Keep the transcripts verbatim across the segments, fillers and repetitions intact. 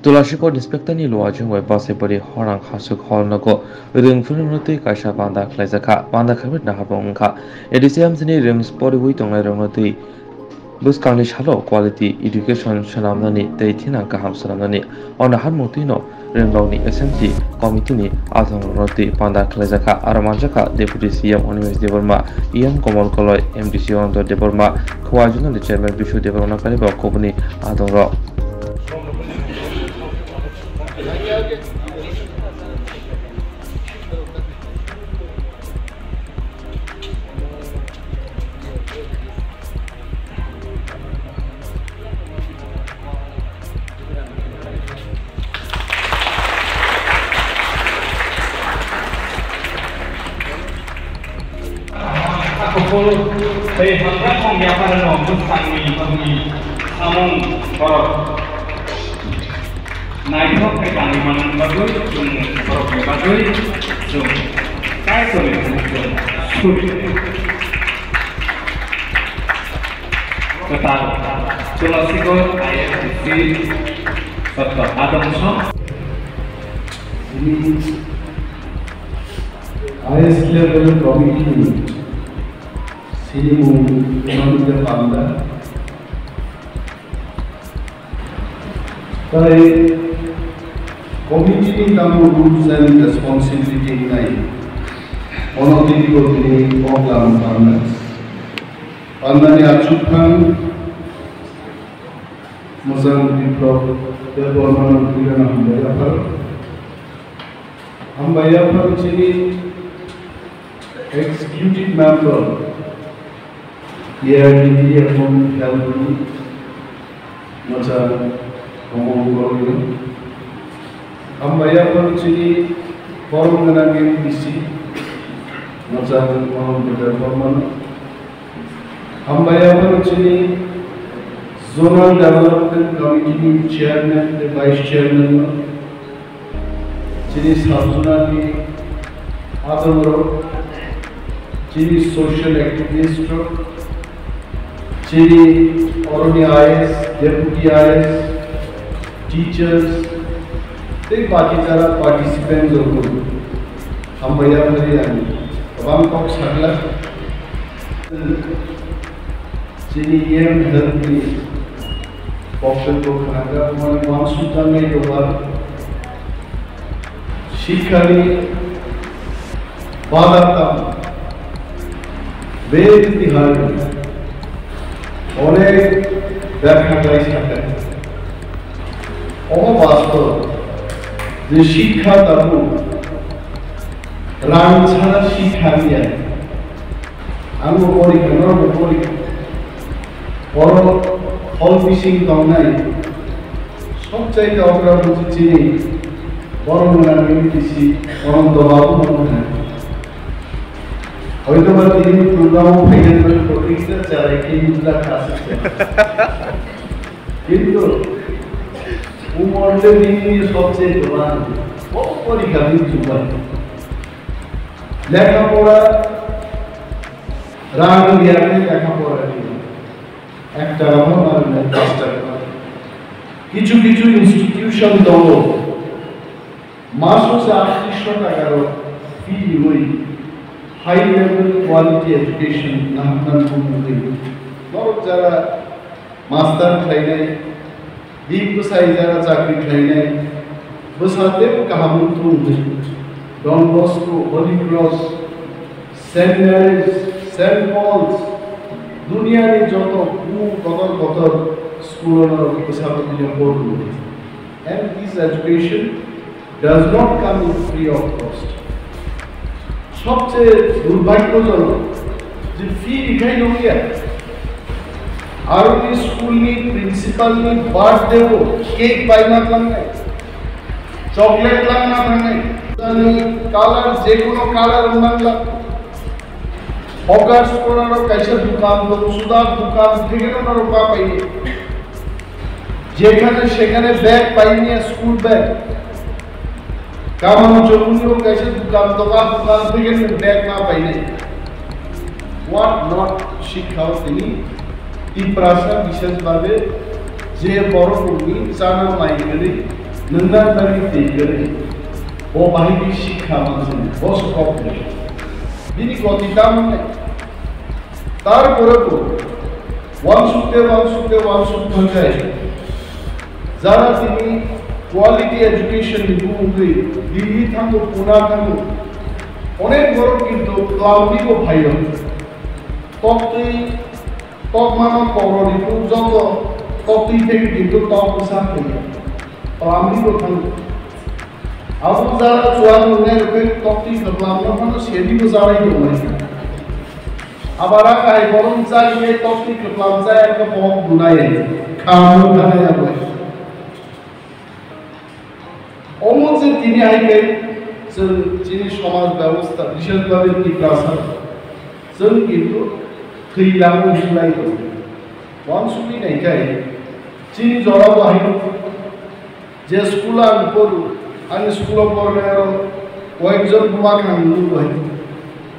Tulasikot inspector ni luajwng bai bachai bwrwi horang hasuk hor nogo rwng philwino twi kaisa panda khlaijakha. Panda khaimani naharmung wngkha A D C M C ni rwng poriwi tongnairokno twi bwskangni salo quality education swnamnani tei thinang kaham swnamnani o naharmung twino rwngrokni S M C committee ni adongrokno twi panda khlaijakha. Aro manjakha Deputy C M Animesh Debbarma, E M Komol Koloi, M D C Anando Debbarma, Khowai Zonal ni Chairman Bishu Debbarma kariba kubuni adongrok. Kupul tei hamjakmung yapharno bwskangni bagwi samung borok naithok khe tangwi manna bagwi chwng borokni bagwi chwng Kaitorni thani chwng suri. Kwtal Tulasikot I F D C Doctor Adamson. Chini highest level committee ni sinimung Imamida Panda. Tai committee ni tamo rules and responsibility wngnai. Ono tini bo tini program panda. Pandani achukphang Mojang Biplab Debbarmano twiwi hambai yaphar. Hambai yaphar chini executive member A R D D ebong L D Mojang Komol Koloi. Hambai yaphar chini borom gwnang M D C Mojang Komol Debbarmano. Hambai yaphar chini Zonal Development Committee ni Chairman tei Vice Chairman no, chini sub-zonal ni adongrok, chini social activist rok, chini oroni I A S, Deputy I A S, teachers, tei baki jara participant rok. Hambai yaphar ang kwbang kok sakla. Chini E M health ni boktobbo khwnajak mani uansukjaknai dobar. Sikhani badar tamo bebini hari onek berkha khlai sakha. Omo bastob je sikha tabuk rang chara sikha ya. Ang bo porikha, norok bo porikha. Oro hol bising tongnai. Sok chai ka okra buji chini. Borom gwnang ni bisi, borom doba bo mano hai. Hoyto ba tini program o phaiya to kotik se charai ke yudla khas se. Kintu umor le nini sobse doba. Bo porikha ni juba. Lekha pora Rang riyakhe lekha pora rwya. Ek taka bo ma rwnai, pas taka. Kichu kichu institution tongo. Maso se attrish taka rok fee riwi high level quality education naharnani bumungwi. Norok jara Master khlainai, bini bwsai jara chakri khlainai, bwsa teibo kaham wng thung hwnwi Don Bosco, Holy Cross, Saint Mary's, Saint Paul's, duniyani joto kung kotor kotor school-o norok bwsa bwtwino porwnai. And this education does not come in free of cost. Sobse durbhagyojonok je fee rikhai nongya. Aroni school ni principal ni birthday o cake paima thangnai, chocolate langma thangnai, ani color, jekono color mangla. Hawkers korano kaisa dukan dong, suda dukan thekeno norok ma paini. Jekhane sekhane bag paini, school bag. Kamano chomuni o kaisa dukan dong, a dukan thekeno bag ma paini. What not? Shikkha o tini Tiprasa bishesh bhabe je borok ni chana mai gwnwi Nungna tari tei kwrwi, bo bahai khe sikha manjani, bo se kok hwnwi. Bini goti tamo nai. Tarpore bo wansukte, wansukte, wansuk thangkhai. Jara tini quality education ni bumungwi Delhi thango, Pune thango, onek borok kintu twlamwi bo phaio. Toktwi, tokmano koroni joto toktwi thai kintu tok bwsa phaio. Twlamwi bo thango. Abo jara chuwak nungnai rok khe toktwi kwplamno phano sedi bo jarai tongnai. Abara kai borom chai khe toktwi kwplam chai khe pok dunai. Khamung thanai abo. Omo je tini hai khe chwng chini somaj bebosta, bises bhabe Tiprasa, chwng kintu thwilango hinlai tongo. Wansugwi nai khe chini jora bo hai je school ang poru, ani school o pornai aro koyekjon buma khang nungo hai.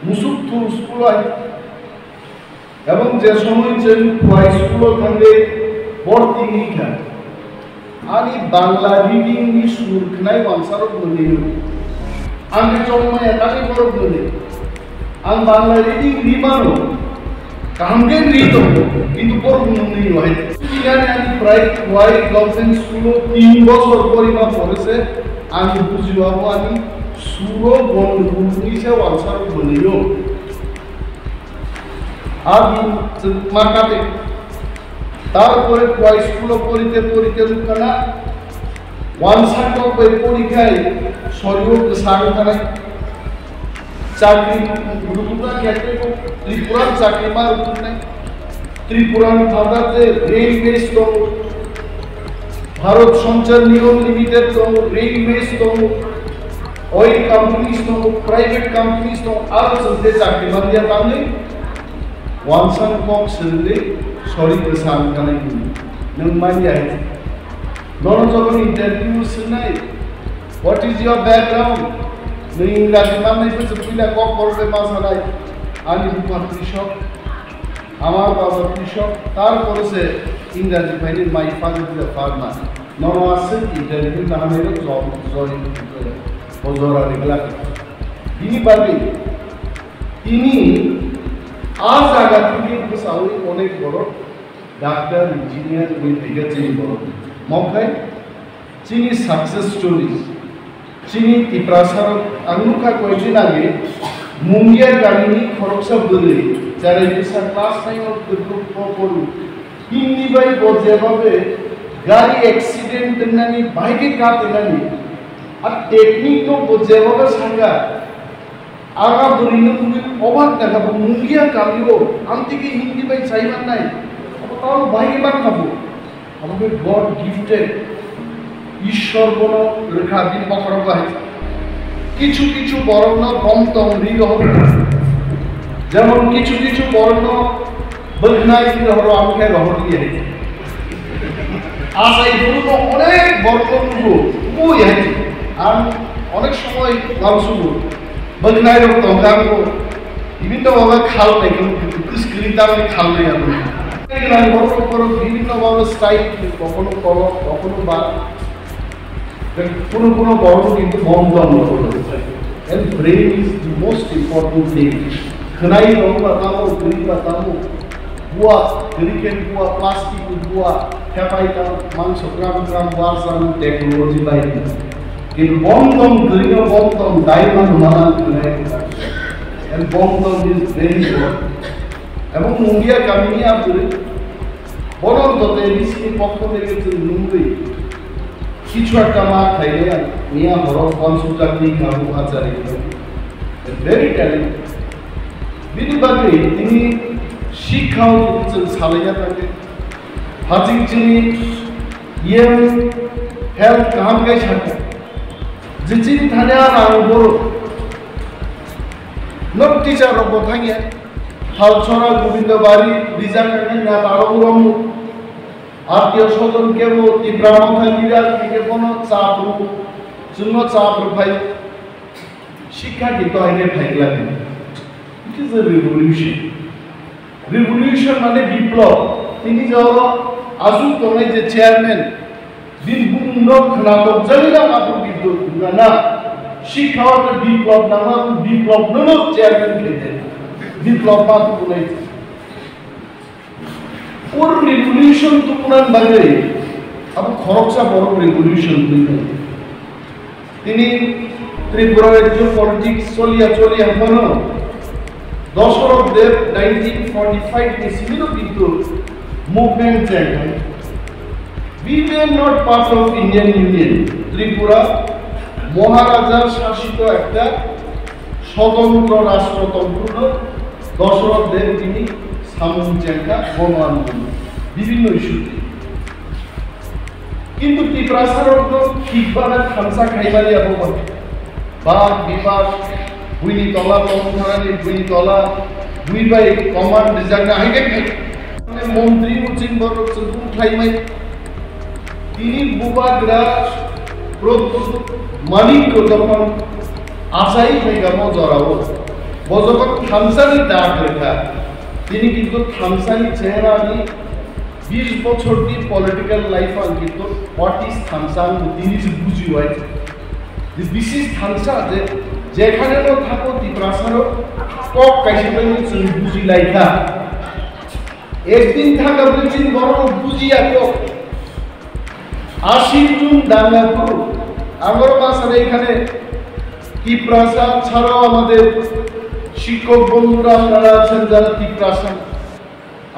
Musuk thul school hai. Ebong je somoi chwng phai school o thangwi borti wngkha, ani Bangla reading ni sur khnai wansarok mwnwi. Ang khe chongmaya tangwi borok mwnwi. Ang Bangla reading ri mano, kaham khe ri tongo, kintu borok mwnwi hai. Chini ani prai phai government school o tin bosor porima pore se ang bujio abo ani suro gondogol wngwi se wansarok mwnwio. Abi chwng ma kate. Tarpore phai school o porite porite rukana. Wansa kok bai porikhai sorio kwsang thanai. Chakri rukna khetre ko Tripura chakri ma ruknai. Tripura ni thanda te railways tongo. Bharat Sanchar Nigam Limited tongo, railways tongo, oil companies tongo, private companies tongo, aro chwng te chakri manliya tangwi wansang kok swrwngwi sori kwsang thanai hwnwi nwng manya hai. Nono jogon interview swngnai, "What is your background?" Nwng Ingraji mannai bwswk puila kok borok bai ma sanai, "Ani bupha Krishok, amar baba Krishok," tarpore se Ingraji phaini, "My father is a farmer." Nono aswk interview nahanai rok jom joi o jora ni glak. Bini bagwi tini a jaga thangwi bwsawi onek borok doctor, engineer wngwi phaikha chini borok. Mokhe chini success stories, chini Tiprasa rok ang nukha koyekdin age Mungia kamini khoroksa bwrwi, cherai bwsa class nine o kwrwngkuk o poru. Hindi bai bo jeba be gari accident wngnani bahai khe kat wngnani. A technique no bo jeba be sanga. Aga bwrwino nugwi obak nangkha, bo Mungia kamio amtwi khe Hindi bai chai mannai. Abo tamo bahai khe mankha bo. Abo khe God gifted. Ishwar bono rwkha bini bokhorok bai. Kichu kichu borokno bom tong ri rohor. Jemon kichu kichu borokno bwkhnai ri rohoro, abo khe rohor liya. Achai phuru no onek borokno nugo, bo ya. Ang onek somoy uansugo. Bwkhnai rok tongkha bo. Ibinno baba khal nai khe, kwskang tamni khal nai abo. Borok borok bibinno baba style, kokono kolok, kokono ba. Kuno kuno borok kintu bom dom. And brain is the most important thing. Khwnai rok ba tamo, kwrwi ba tamo. Bua, kwrwi khe bua, plastic ni bua, khepai tamo, mangso gram gram bua, san technology bai. Kintu bom dom kwrwi no bom dom dai man mana kwrwi. And bom dom is very good. Ebong Mungia kamini abdul bono dote bisini pokho theke chwng nungwi kichu ekta ma khaile miya horo wansukjakni kabu achari. Very talented. Bini bagwi tini sikha o chwng salaiya thangkhe. Haching chini yen health kaham kai sakha. Jichini thani a rang boro. Nok teacher rok bo thangya. Halchora Gobindo Bari, Rijak Kangkang na taro uromu. Atio sojon kebo Tipra Motha leader khe bono chapru. Chwngno chapru phai. Sikha kintu hai khe phai glak. It is a revolution. Revolution mane biplob. Tini jora asuk tongnai je chairman, bini bung No khwnatok jani na abo biplop na. Sikha o biplop na ma biplop no no chairman khe de. Biplop ma tu bulai. Pur revolution tu kunan bagwi. Abo khoroksa borok revolution tu. Tini Tripura rajyo politics choliya choliya phano Dasharatha Deb nineteen forty-five ni simi no kintu movement chengkha. We were not part of Indian Union. Tripura Maharaja shasito ekta sotondro rashtrotontro no Dasharatha Deb tini samung chengkha, bono ang bibhinno issue. Kintu Tiprasa rok no thik bana thansa khaimani abo ba. Bak bibak buini tola tongthani buini tola bui bai command rijak na hai kai. Montri uchin borok chwng khlaimai. Tini bubagra Pradyut Manik ko jokhon achai phaikha mo jorao. Bo jokhon thansani dak rekha. Tini kintu thansani chehra ni Bis bochor ni political life ang kintu what is thansa ang tini se buji wai. The bisis thansa je jekhane no thako Tiprasa ro kok kaisa bai ni chwng buji lai kha. Ekdin thaka bujin borok buji ya kok. Asin jun danga guru. Angor masare ekhane Tiprasa ছাড়াও আমাদের শিক্ষক বন্ধুরা আপনারা আছেন যারা তিপ্রাসা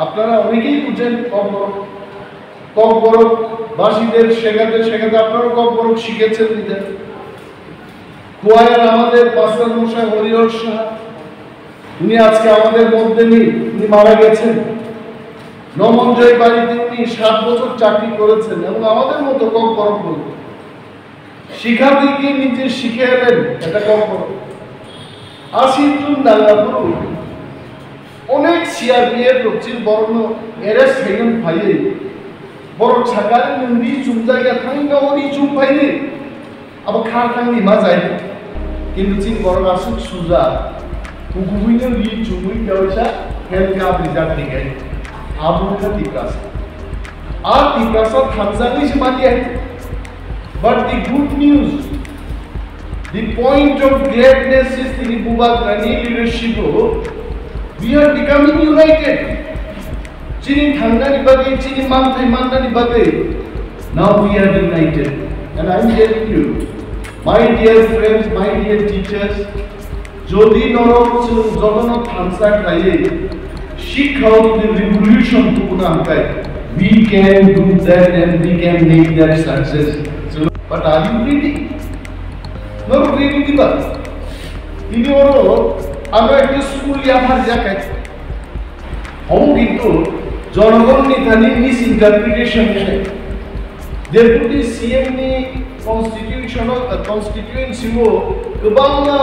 আপনারা অনেকেই বুঝেন ককবরক। ককবরকবাসীদের শেখাতে শেখাতে আপনারাও ককবরক শিখেছেন নিজের। খোয়াইয়ের আমাদের মাস্টার মশাই হরিহর সাহা, উনি আজকে আমাদের মধ্যে নেই, উনি মারা গেছেন। নমঞ্জয় বাড়িতে উনি সাত বছর চাকরি করেছেন এবং আমাদের মতো ককবরক বলতে শিখাতে গিয়ে নিজে শিখে এলেন, এটা কম করো। আশি জুন দাঙ্গা পুরো অনেক সিআরপিএফ রকচির বরনো এরেস্ট হইলেন ভাইয়ে। বড় ছাকারে নন্দী চুম জায়গা থানি না ওনি চুম ভাইয়ে। আবার খা থানি মা যায়। কিন্তু চিন বড় আসুক সুজা। Kukubuino ri chumui kaisa health card rijak ringkhe abo wngkha Tiprasa. A Tiprasa thansa wngwi se manya. But the good news, the point of gladness is tini Bubagrani leadership o we are becoming united. Chini thangnani bagwi, chini manthai mannani bagwi, now we are united. And I am telling you, my dear friends, my dear teachers, jodi norok chwng jotono thansa khlaiwi, shikkha o jodi revolution tubuna hwnkhe, we can do that and we can make that success. But are you ready? Norok ready diba? Tini oro ano ekta school yaphar jakai. Omo kintu jonogonni thani misinterpretation khe. Deputy C M ni constitution o, constituency o kwbangma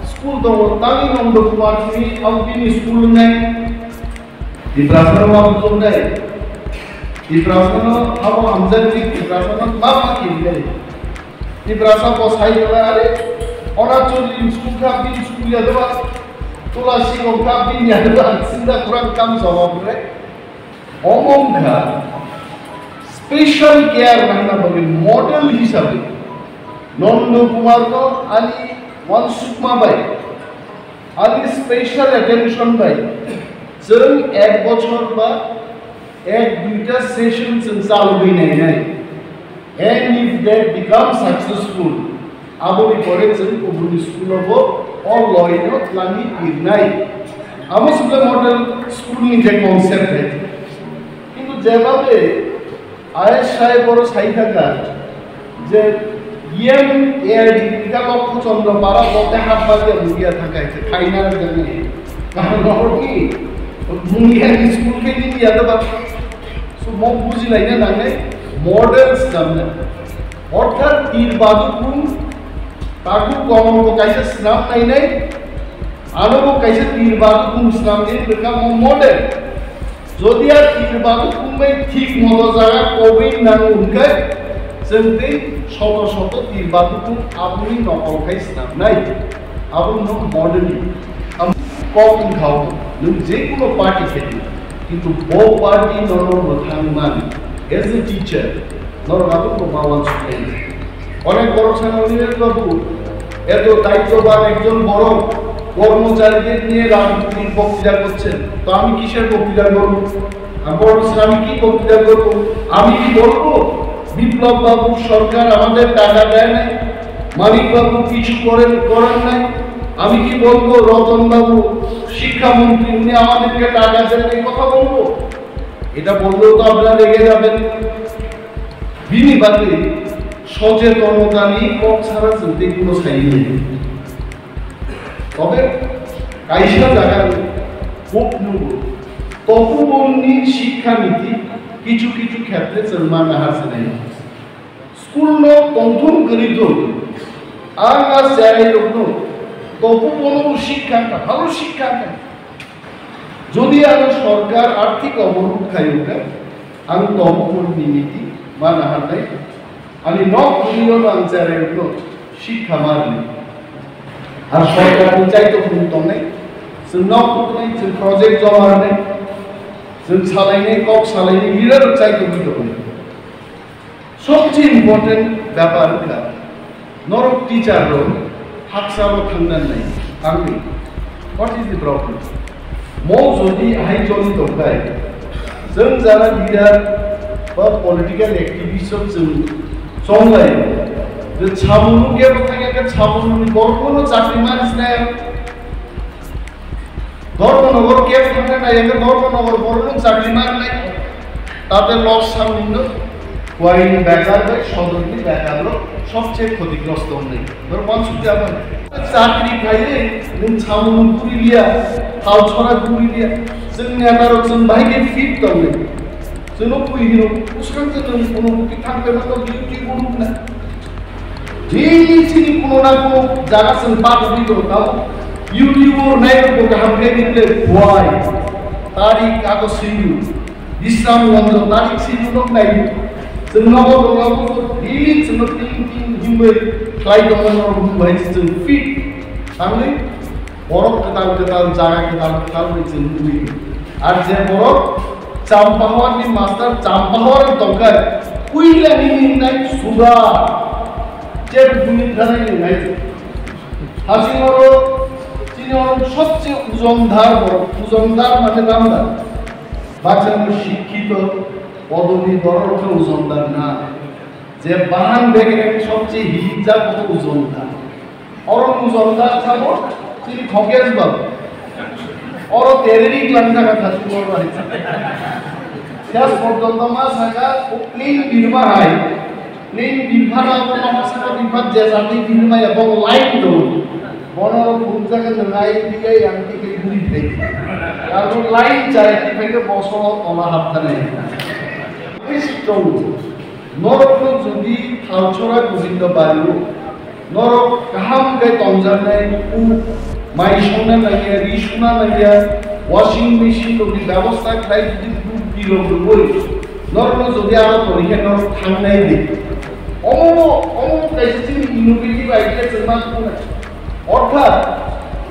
school tongo, tangwi Nanda Kumar simi abo bini school wngnai. Tiprasano ma bujoknai. Tiprasano abo hamjakni Tiprasano ma ma kirinai. Tiprasa bo sai kala are, ona chori school kha bin school ya deba, tola si kong kha bin ya deba, sinda kurang kam jawab re. Omo wngkha special care nangna bagwi model hisabe Nanda Kumar no ani wansukma bai, ani special attention bai, chwng ek bochor ba ek duita session chwng chalogwi nainai. And if that becomes successful, aboni pore chwng kubuni school o bo o loi no twlangwi pirnai. Amo sibla model school ni je concept hai. Kintu jeba be I S sai boro sai thaka je yem A I D ni ka Lokho Chandra para bote hat ba ya mugia thaka hai khaina jani. Karon ni mugia ni school ke ni ya da ba. So mo buji laina nangnai model swnamna. Orthat tir badukung taku komon bo kaisa swnam nainai, ano bo kaisa tir badukung swnamnai rwkha mo model. Jodi a tir badukung bai thik moto jaga kobwi nango hwnkhe, chwng tei soto soto tir badukung aboni nokol khai swnamnai. Abo no model. Am kok wngkha o, nwng je kuno party khe di, kintu bo party nono mwthang man, as a teacher, Norok abo bo ma uansuk nai. অনেক বড় ছেলে অনিমেষ বাবু এত দায়িত্ববান একজন বড় কর্মচারীদের নিয়ে রাজনীতির বক্তৃতা করছেন, তো আমি কিসের বক্তৃতা করব? আমি বড় ছেলে, আমি কি বক্তৃতা করব? আমি কি বলবো বিপ্লব বাবুর সরকার আমাদের টাকা দেয় না, মানিক বাবু কিছু করেন করেন নাই? আমি কি বলবো রতন বাবু শিক্ষামন্ত্রী, উনি আমাদেরকে টাকা দেন, এই কথা বলবো? এটা বললেও তো আপনারা রেগে যাবেন। Bini bagwi sochetonotani kok sara chwng tei kuno saimanya. Tobe kaisa jaga kok nugo, Topubonni shikkha niti kichu kichu khetre chwng ma nahar sinai. School no tongthung kwrwi thung, ang a cherai rokno Topubono shikkha wngkha, bhalo shikkha wngkha. Jodi ano sorkar arthik oborot khai wngkha, ang Topubonni niti ma naharnai, ani nok thwngwi ang cherai rokno shikkha ma rwnai. Ar sorkar ni chaito phung tongnai, chwng nok thwngwi, chwng project joma rwnai, chwng salainai, kok salainai, leader chaito phung tongnai. Sobse important bepar wngkha, norok teacher rok haksa bo thangna nai, thangwi. What is the problem? Mo jodi hai joni tongkhai, chwng jara leader ba political activist rok chwng chonglai, je chamung nung kebo thangya khe chamung nung borok no chakri ma sinai. Dharmanagar kebo thangna nai, eke Dharmanagar borok no chakri ma nai. Tate lok samung no, kuaini bekar bai sodorni bekar rok sobse khotigrosto wngnai. Boro wansuk ya bai. Chakri khaiwi nwng chamung puri liya, thal chora puri liya. Chwng neta rok chwng bahai khe fit tongnai. Chwngno pui hino, bwskang chwng nwng kuno buki thang phaima tok YouTube o nukna. Jini chini kuno na kuno jaga chwng bagwi tongo, tamo YouTube o nai rok bo kaham khe ni ble buai. Tarik kago swidu. Bisram Ranjan tarik sini nok nai. Chwng nogo tongo, daily chwngno ting ting himwi khlai tongo, norok bubai chwng fit. Thangwi borok kwtal kwtal, jaga kwtal kwtal bai chwng nugwi. Ar je borok Champahor ni master, Champahor tongkha, puila ni hinai suda. Chep buni thanai ni nai. Hasing oro chini oro sobse ujondar borok, ujondar mane damdar. Bachano shikkito, podobi borok khe ujondar na. Je bahan bag sobse hijab ujondar. Oro ujondar sabo chini Khokesh babu. Oro tereri klang thaka thasi oro hai. Hes porjonto ma saka plain birma hai. Plain birma na abo ma saka birma je jati birma ya bo line do. Bono oro phunuk jaga nang I T I ang ti ke guri thai. Aro line chai ti phai ke boso ola hap thane. Norokno jodi thalchora Gobindo bario, norok kaham khe tongjaknai, u mai songna nangya, ri songna nangya, washing machine rokni bebosta khlai jodi duk dirok rwui, norokno jodi aro toni khe norok thangnai di. Omo, omo kaisa chini innovative idea chwng ma khuna. Orthat,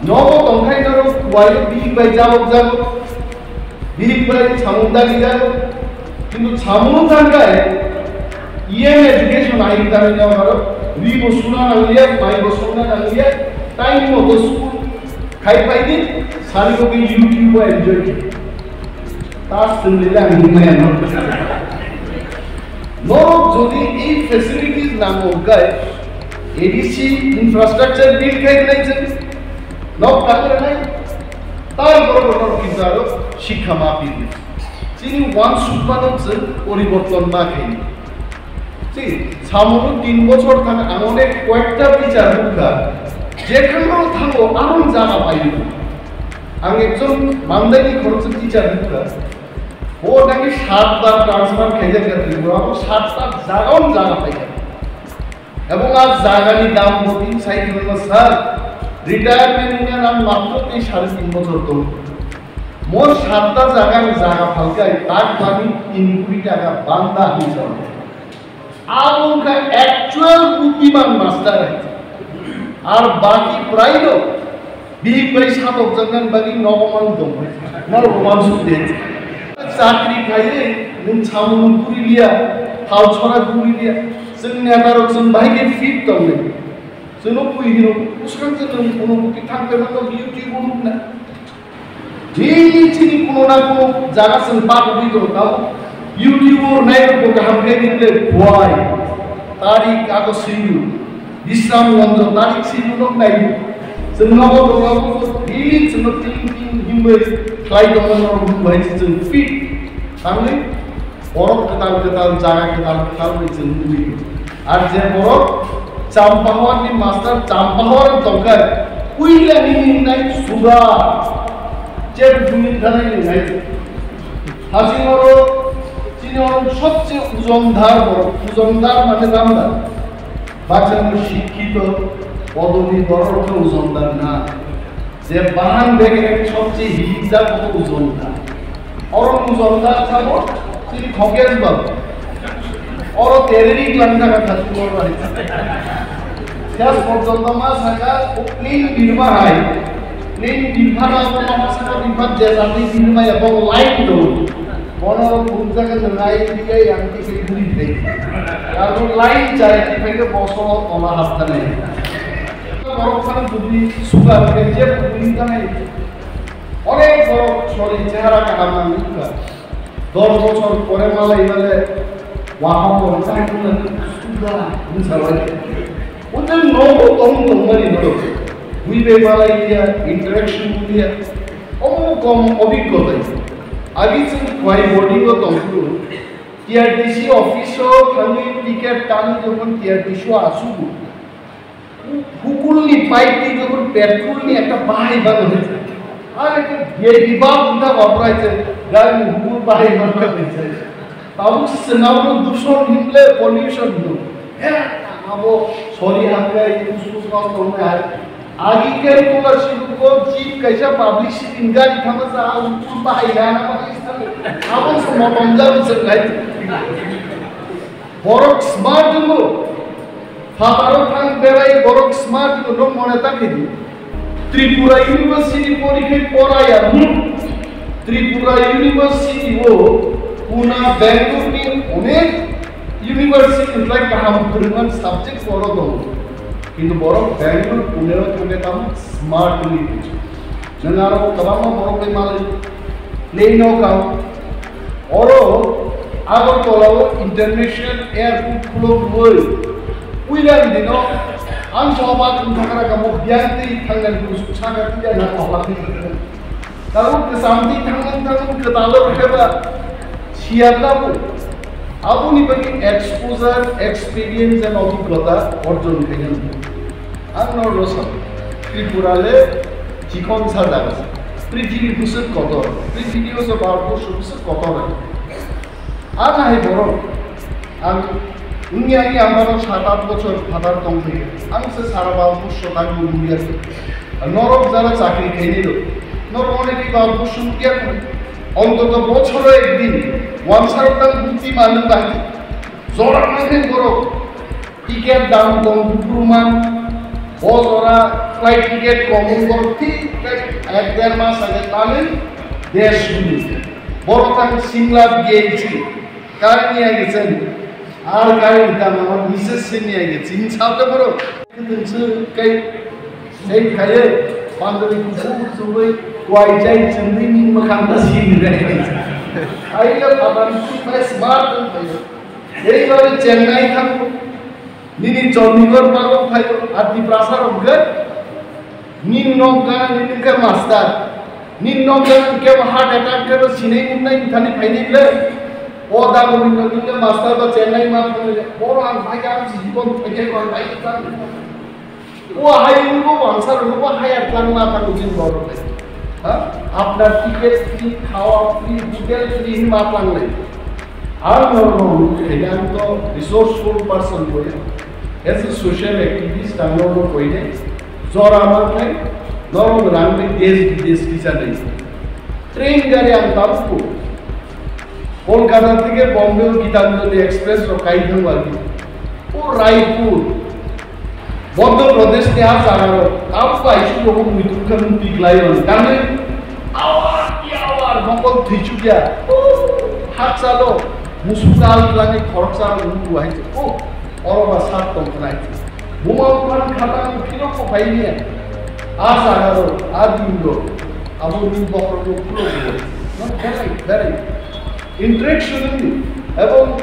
nogo tongkhai norok kuaio bihik bai jabok jabok. Bihik bai samung dagi jago. Kintu samung thangkai, iyang education ahi tangwi jago aro, ri bo suna nangliya, mai bo suna nangliya, time moto school khai phai di, sari bo ke YouTube bo enjoy di. Tas sendiri ang himaya no. Norok jodi ei facilities nango gai, A D C infrastructure build khai nai jeng, nok tangwi nai, tai borok rok kintu aro shikha ma pili. Chini wansukmano chwng poriborton ma khaini. Chini samono tin bochor thang ang onek koyekta bichar nukha, jekhano thango aro jaga paio. Ang ekjon mandaini khoroksa teacher nukha. Bo naki sat bar transfer khaijak ya Tripura, abo sat bar jaga on jaga paikha. Ebong a jagani dam bo tin sai kheno sir, retirement ni nang matro tei sare tin bochor tongo. Mo satta jaga ni jaga phalkai tak bani tin kuri taka banda hinwi sao. Abo wngkha actual buddiman master. Ar baki prai no bihik bai satokjaknani bagwi nogo man tong. Norok man suk de. Chakri khaiwi nwng samung puri liya, Sal sora guri dia. Chwng neta rok chwng bahai khe fit tong nai. Chwngno bui hino, bwswk chwng nung kuno buti thang khe mano YouTube o nukna. Daily chini kuno na kuno jaga chwng pa bui tong tao. YouTube o nai rok bo kaham khe ni le buai. Tarik ako siyu. Bisram Gonjo tarik siyu nok nai. Chwng nogo tong abo daily chwng ting ting himbai khlai tong mano buai chwng fit. Thangwi Borok kwtal kwtal, jaga kwtal kwtal bai chwng nugwi. Ar je borok Champahor ni master, Champahor tongkha, puila nini hinai suga. Chep juni thanai ni nai. Hajing oro chini oro sobche ujondar borok, ujondar mane damdar. Bachano shikkito, podoni borok ujondar na. Je bahan bag ek sobche hijab ko ujon da. Oro ujon da sabo, chini khokes ba. Oro tereri klang da ka thasi oro hai. Jas porjonto ma saka, o clean birma hai. Clean birma na ko ma saka birma je jati birma ya ko line do. Bono bumjaga nungai diya yang ti ke guri de. Aro line jai ti ke boso ola hapta ne. Borok phano jodi sugar khe je bwrwi janai, onek borok sori chehara kaham nang wngkha. Dos bochor pore malai male waham borok chai wngkha sugar wngsa lai. Ute nogo tong tongmani norok. Bui bai malai ya, interaction ya. Omo kom obhiggota. Agi chwng khwai boarding o tongphuru. T R T C office o thangwi ticket tangwi jokhon T R T C o asugo. Hukulni pipe twi jokhon petrol ni ekta bahai bano hwnse. Ar ekta V I P bab wngkha bapurai se gari ni hukul bahai bano hwnse. Tabuk se nabo dushon hinle pollution no. He abo sori hangkai uskus mas tongnai hai. Agi kai tola sibuko jeep kaisa publicity ni gari thama sa hukul bahai na na bahai sa. Abo se motom jabo se gai. Borok smart wngbo. Phataro thang berai borok smart wngbo, no mone ta khe di. Tripura University pori khe pora ya, hmm. Tripura University o Pune, Bangalore ni onek university ni lai kaham phwrwngmani subject oro tongo. Kintu borok Bangalore, Pune o thangkhe tamo smart wngwi tongkha. Nwng aro kwbangma borok bai malai, plane o kang. Oro Agartala o international airport khulok rwui puila ni dino ang soba thwngthakra kamo biyang tei thangnani bwswk saka twiya na tola twi. Karon kwcham twi thangmung thangmung kwtalo khe ba siyar labo. Aboni bagwi exposure, experience and obhiggota orjon khainani. Ang no rwsa, Tripura le chikon sa jaga se. Prithibi bwswk kotor, prithibi o se Bharatborsho bwswk kotor. Ang hai borok, ang wngya wngya ang borok sat at bochor phatar tongthai. Ang se sara Bharatborsho tangwi wngya se. Norok jara chakri khainai rok, norok onekhe Bharatborsho nukya kho. Ontoto bochoro ekdin, wansarok tang bukti manwi bahai. Jora nangkhe borok. Ticket dam kom buphuru man, bo jora flight ticket kom wng borok thik khe ek der mas age tanwi desh hwnwi. Borok thang Simla B H C, kari ni age chen, ar kari ni dam ama nises se ni age chin sal de borok. Khwtwng se kai, sei khaye, pandri kuphur chumui, kwai chai chumui ni mwkhang ta sini de. Ai le phatar ni mai smart wng khaye. Ei bari Chennai thang. Nini Chandigarh bagwi phaio, ar Tiprasa rok khe nini nok gana nini khe master, nini nok gana kebo heart attack khe sinai muknai thani phainai le. O da Gobindo nini khe master ba Chennai ma thangwi le. Boro ang phai ang si jibon phai khe ang phai khe. O hai ubo bangsa rok bo hire tlang ma thang jin boro le. Ha? Apnar ticket free, khawa free, hotel free hinwi ma tlang le. Ang norok no khaina ang to resourceful person koi. As a social activist ang norok no koi de. Jora ma khai norok rang de desh bidesh kisa de. Train gari ang tabuk ko. Kolkata theke Bombay o Gitanjali Express rok kai thang wali. O Raipur. Madhya Pradesh ni ha jaga rok, abo bai su rok muitu khe muitu glai rok. Tangwi awar ki awar mokol thwichukya. Haksa do. Musuk dal twlangwi khoroksa wngkhu hai se, "Oh, oro ba sak tong khnai." Buma buphan khatang phirokbo phai liya. A jaga ro, a din ro, abo ni bokhorok no phulo bo. No, berai, berai. Interaction ni, ebong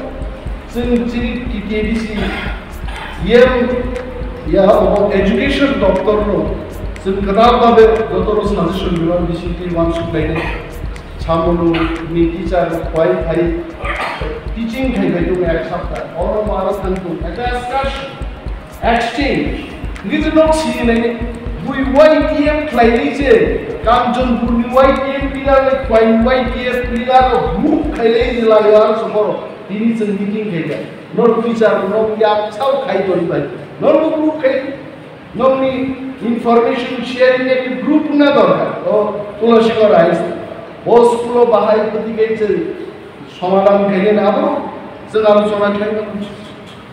chwng chini T T A D C, yem, ya, obo education doptor no, chwng kwtal babe doptor no suggestion rwna bisingtwi uansuk lainai. Samolo ni teacher bai phai teaching khai bai tung ek sapta. Oro mo aro thang tung. Ekta excursion, exchange. Ngi je nok si nai ni bui Y T F khlai ni je. Kanchanpur ni Y T F pillar le khlai Y T F pillar ro group khlai ni la ya so boro. Tini je meeting khai ya. Nok teacher nok ya sao khai dori bai. Nok group khai Nokni information sharing ni group na dorkar. O Tulasi ko rais. O school o bahai kwtwi khe chwng somadan khainani abo chwng alochona khlai mano.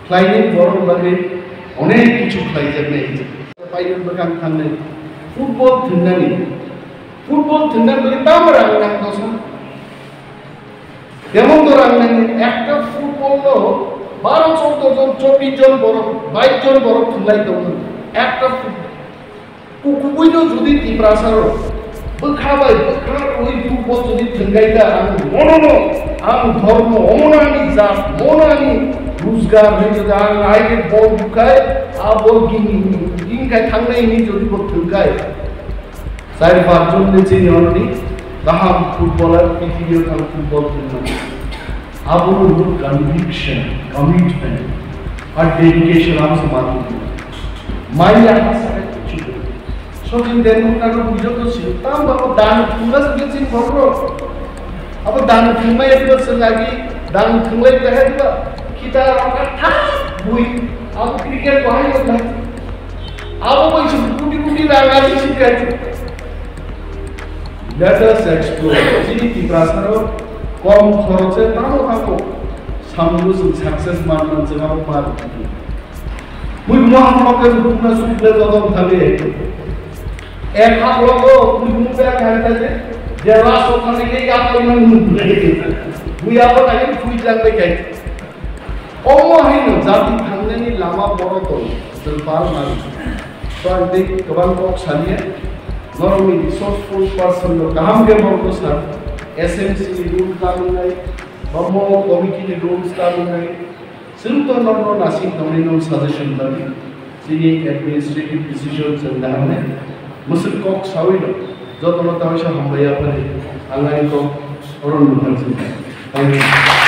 Khlainani borok bagwi onek kichu khlaijaknai. Paiyung bwkhang thangnai. Football thwngnani. Football thwngna bagwi tamo rang nang dosa. Jemon dorang nini ekta football no baro choddo jon, chobbish jon borok, bais jon borok thwnglai tongo. Ekta football. Kukubui no jodi Tiprasa rok bwkha bai bwkha rwi football jodi thwnglaida ang mono no, ang dhormo, omono ani jat, mono ani rojgar hwnwi jodi ang aike bol bukhai, a bol gini, gini khai thangnai hwnwi jodi bo thwngkhai. Char panchjon ni chini oroni kaham footballer, P T B o thang football thwngmani. Abono hwnwi conviction, commitment, ar dedication ang se manwi. Maya ha sa chudo. Sachin Tendulkar no bujo to si, tam ba ko dan thwngma se chini borok. Abo dan thwngma ya diba se lagi, dan thwnglai ya diba. Kita rok ka tha bui. Abo cricket bahai ya. Abo bai se koti koti rang ari si kai. Let us explore. Chini Tiprasa rok kom khoroche tamo tamo samung sung success man man jeng abo mar. Mui mo hamok ke bukna sukle jodon thali. Ek hak logo mui mo pe kan ta je. Jela so thali ke ya ko man. Mui abo nai phui jang le kai. Omo haino jati thangnani lama boro tong, chwng pal mano. To ang tei kwbang kok saliya, norokni resourceful person no kaham khe borokno sa, S M C ni rule ta wngnai, ba mo committee ni rules ta wngnai, chwng to norokno nasing tongnai no suggestion bagwi. Chini administrative decision chwng naharnai. Mwswk kok sawi no jotono taisa hambai yaphari ang ani kok oron mwthang chwng. Thank you.